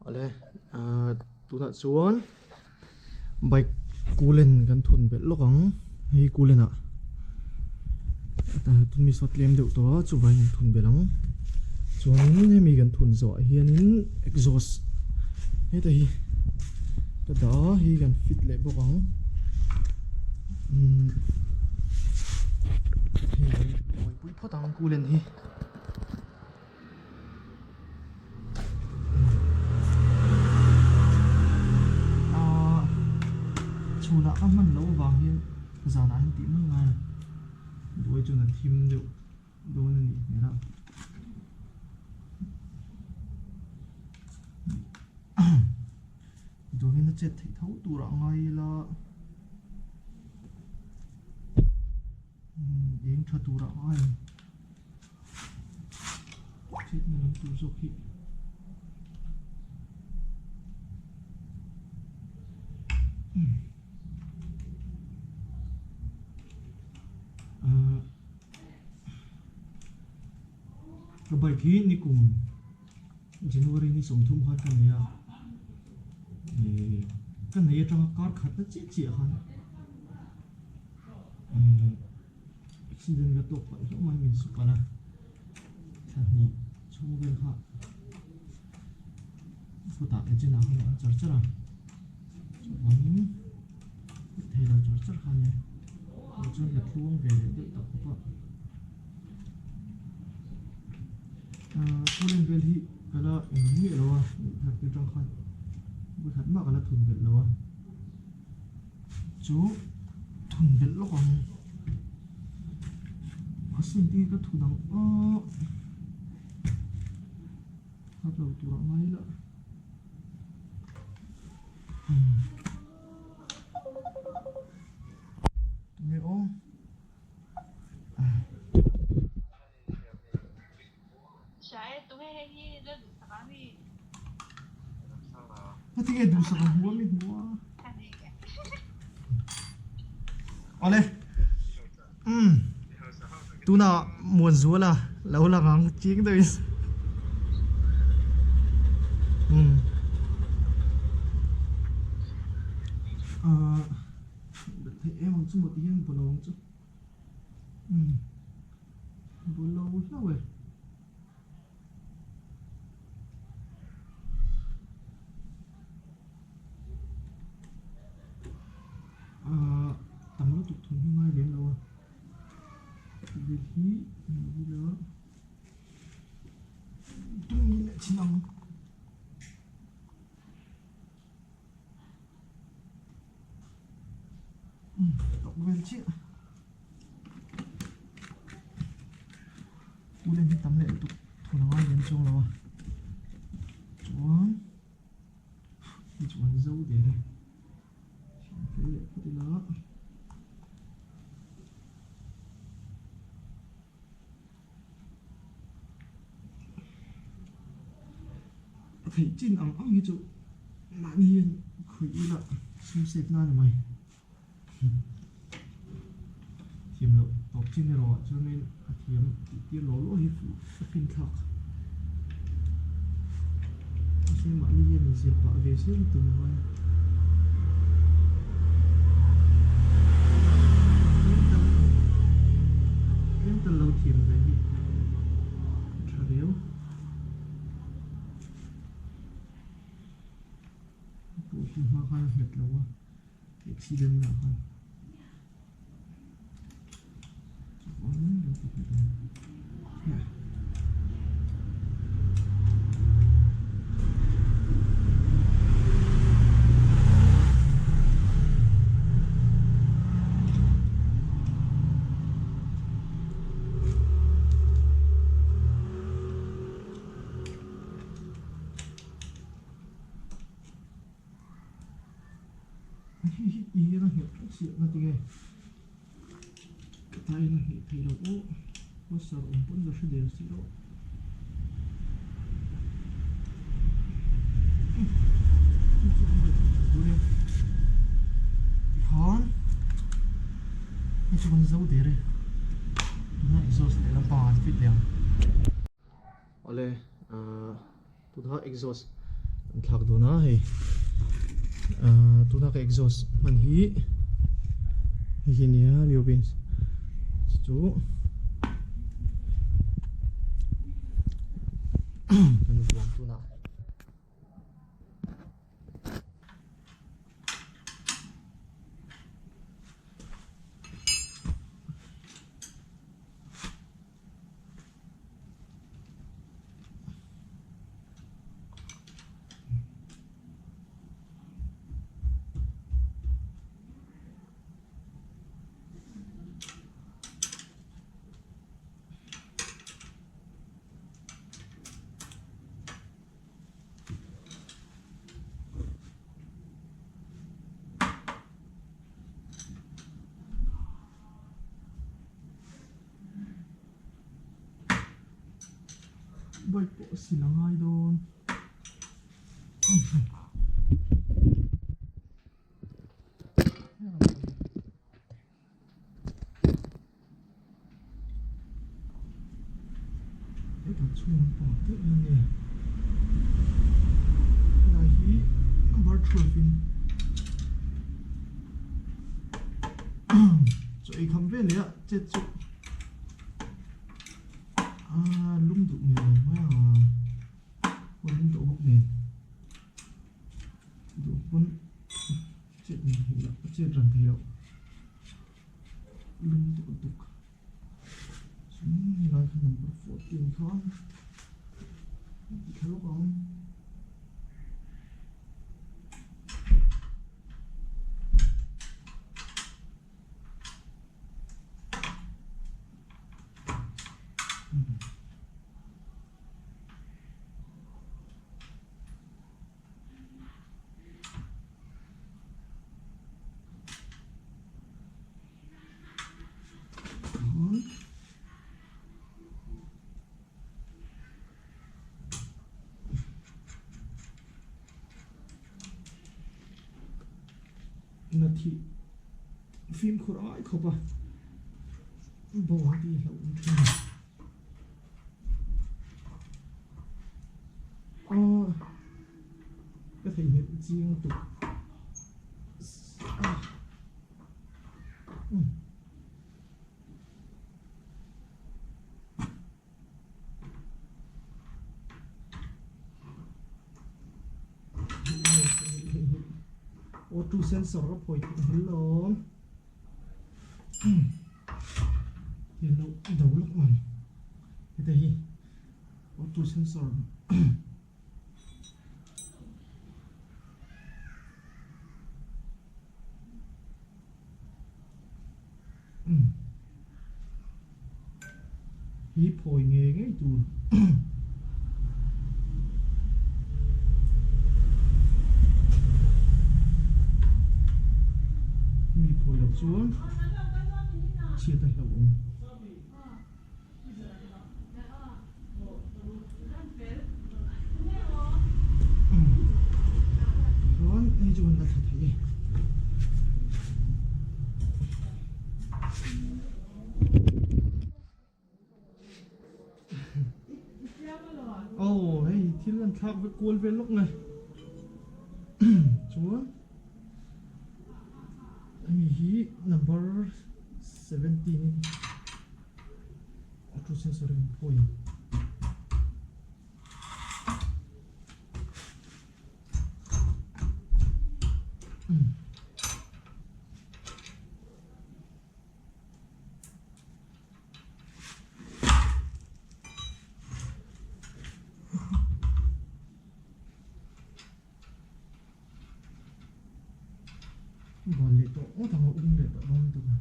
Awle tunah chuan bike coolant kan thun belh lawk ang hei coolant ah tun mi saw tlem deuh tawh a chuvangin kan thun belh ang chuanin hemi kan thun zawh ah hianin exhaust heta hi ka dah a hei kan fit leh bawk ang umm hei kan buaipui phawt ang coolant hi. Ahh chhunah ka hman loh avang hian zanah hian tih mai ngai a buai chuan a thim deuh dawn a nih hmel a duangin a chet theih tho tur ah ngai ila eng tha tur ah ngai ang. Chhiatna lam tur zawk hi ahh ka bike hi nikum January ni 30 khan ka nei a ka nei atanga kar khatna chiah chiah khan Accident ka tawk palh hlauh mai min su palh a, thla hnih chhung vel kha kutah agent ah khan a awm char char a, chuvangin thei lo char char kha a nia, chuan ka tluang ve leh deuh tak khawp a, ahh coolant vel hi ka la engam miah lo a, thar tir tang khan vawikhat mah ka la thun belh lo a. Chu thun belh lawk ang a sin te hi ka thun ang aw a tlo tur a ngai la tunge aw. Heti nge duhsak ang hmu a mi hmu a. Awle. Umm. Tuna Muanzuala lo lang ang ching deuhin. Umm. Ah, theih em ang chu maw ti hian bawlh ang chu. Umm. Bawlh lo hlauh e. Ahh tam lutuk thawm hi ngai lem lo a bil hi ila tum leh chin ang. Tawk vel chiah Ulen hi tam leh lutuk thun a ngai lem chuang lo a chuan hei chu an zo der e siam fel leh phawt ila. A theih chin ang ang hi chu mahni hian khawih ila sum save nan a ni mai. Thiam loh tawp chin erawh ah chuanin a thiam tih tir lo lo hi fuh a fin thlak. Mahse mahni hian inzir pah ve zel tum a ngai a. Tlem tal lo thiam ve hi a tha riau. Pawh hi hma khan a nghet lo a accident lah khan. Hei hi ti hian a nghet tlat si a tinge ka tain a nghet thei lo aw washer awm pawn ka hre der si lo tikhan hei chu kan zo der e tuna exhaust leh lampang ah an fit leh ang. Awle tuna exhaust. Kan thlak dawn a hei ahh tuna ka exhaust hman hi hei hi a nia leo beans chu kan vuang tunah. Bike pawh a sil a ngai dawn. Hetah chhung lampang te hian nge helai hi number 12 in chaw ei kham vel leh a chet chu a lum duh hmel lo mai a huan lum tawh bawk nen duh pawn chet chet ran thei loh. Lum tawh lutuk chuan helai kha number 14 kha ti thla lawk ang. Na thih fimkhur ai khawp a bawng tih hlauh awm thin a ni. Aw ka theihnghilh chiang tuk Auto sensor a phawi theih hlel awm. Hei lo do lawk ang heta hi auto sensor hi phawi ngei ngei tur. Mi phawi loh chuan chhiat a hlauh awm. Chuan hei chu kan la thla thei e. Aw hei thil an thlak vek kual vel lawk nge chuan hemi hi number 17 in auto sensor in phawi ang. Ban leh tawh ngawt ang a um leh tawh dawn lutuk a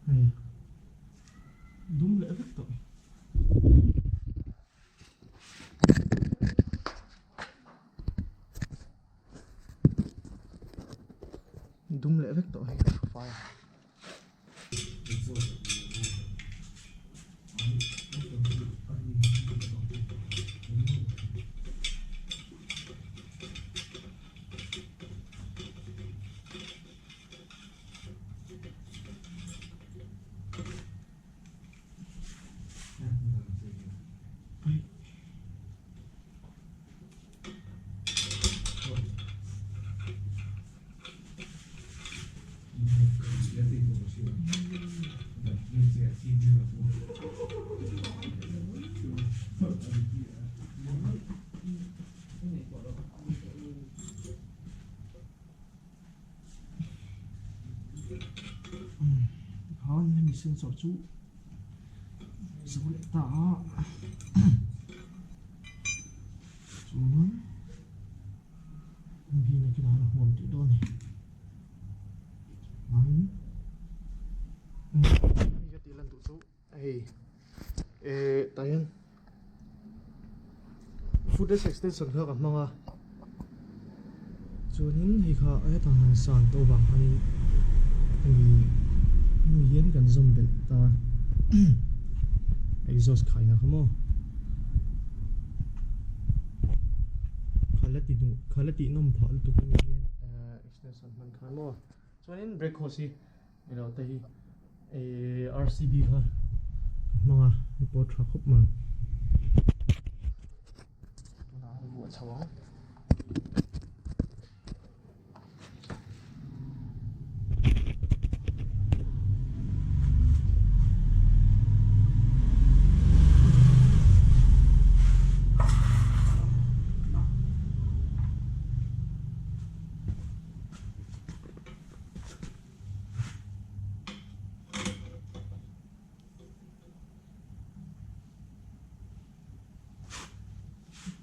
hei dum leh vek tawh. Dum leh vek tawh hei ka hru fai a. sensor chu zo leh ta a chuan mi hi nakinah an huam tih dawn a ni chuan hei ka tih lan duh chu hei eh tah hian footage extension kha ka hmang a chuanin hei kha hetah han san tawh avang khanin hemi hemi hian kan zawm belh ta exhaust khaina kha maw khala ti duh khala tih nawm phah lutuk hemi hian extension hman khan maw chuanin brake hose hi Ilo te hi eh RCB kha ka hmang a hei pawh tha khawp mai tunah an vuah chho ang.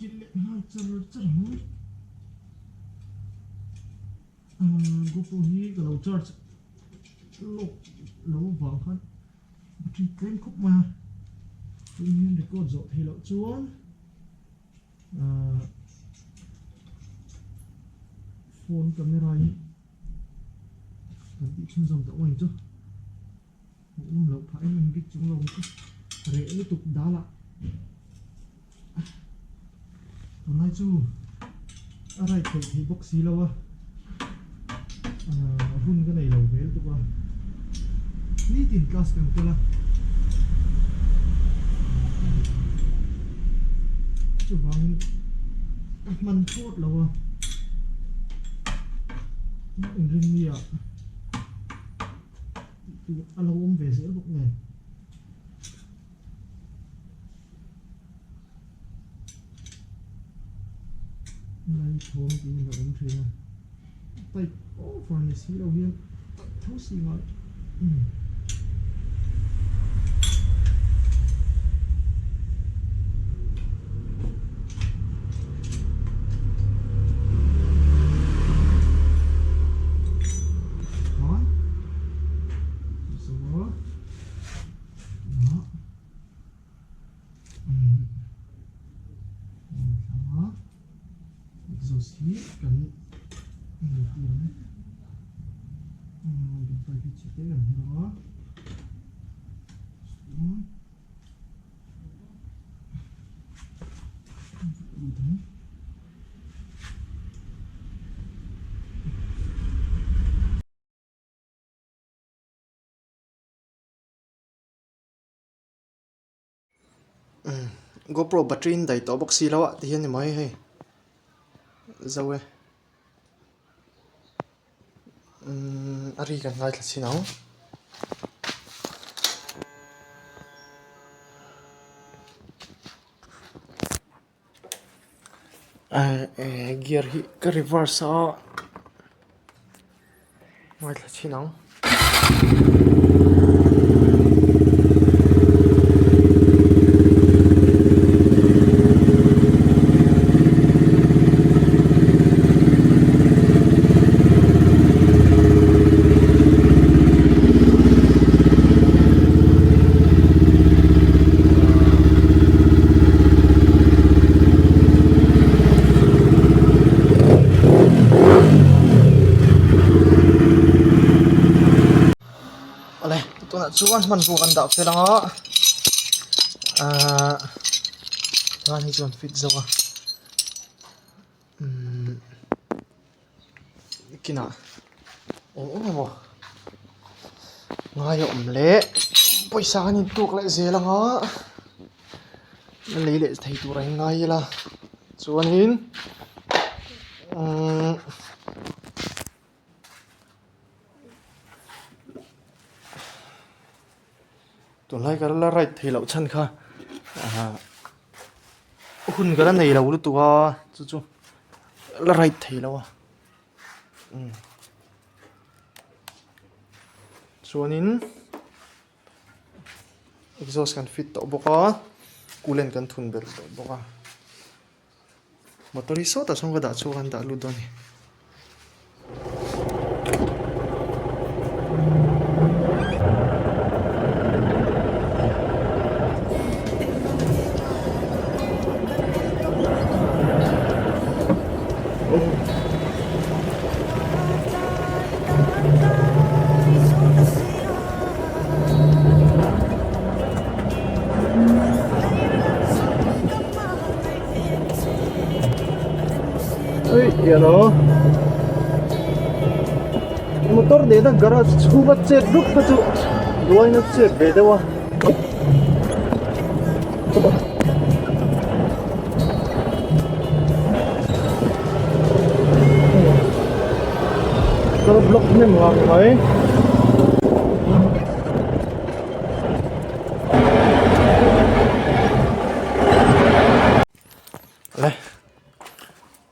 Kil leh nghal char char ang ahh GoPro hi ka lo charge lawk lo vang khan battery tlem khawp mai a tun hian record zawh theih loh chuan ahh phone camera in. Kan tih chhunzawm tawh ngawih chu hmuhnawm loh phah em em bik chung lo chu reh lutuk dal ah tunlai chu a ride theih theih bawk si lo a ahh hun ka nei lo ve lutuk a nitin class kan kal a chuvangin ka hman phawt lo a. Inrinni ah tih tur a lo awm ve zel bawk nen. Lai thawm tiin a awm thin a, tight over ni si lo hian tight tho si ngai. Exhaust hi kan nei tir ang bike hi chhe te kan hmu a chuan GoPro battery in daih tawh bawk si lo a ti hian ni mai hei zo e umm a ri kan ngaithla chhin ang. Gear hi ka reverse a ngaithla chhin ang. Awle tunah chuan hmanrua kan dah fel ang a ahh chuan hei chuan fit zo a umm kinah eng eng emaw ngai a awm leh pawisa an intuk leh zel ang a lei leh thei tur a in ngai ila chuanin umm. Tunlai ka la ride theih loh chhan kha ah hun ka la nei lo lutuk a chu chu la ride thei lo a umm chuanin. Exhaust kan fit tawh bawk a, coolant kan thun belh tawh bawk a. Motor hi sawtah sawn ka dah chhuak a an dah lut dawn a ni. Motor nena garage chhunga chet rup kha chu ruaina chet ve deuh a. Kal block hnem ngang mai. Le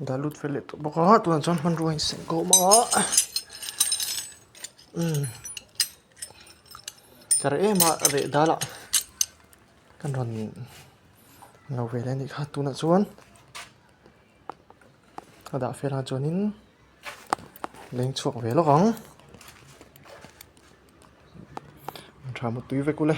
dah lut fel leh tawh bawk a tunah chuan hmanrua a inseng khawm a umm ka reh em a reh dal ah kan rawn lo ve leh a nih kha tunah chuan a dah fel ah chuanin leng chhuak ve lawk ang. Tha mutui vek ule.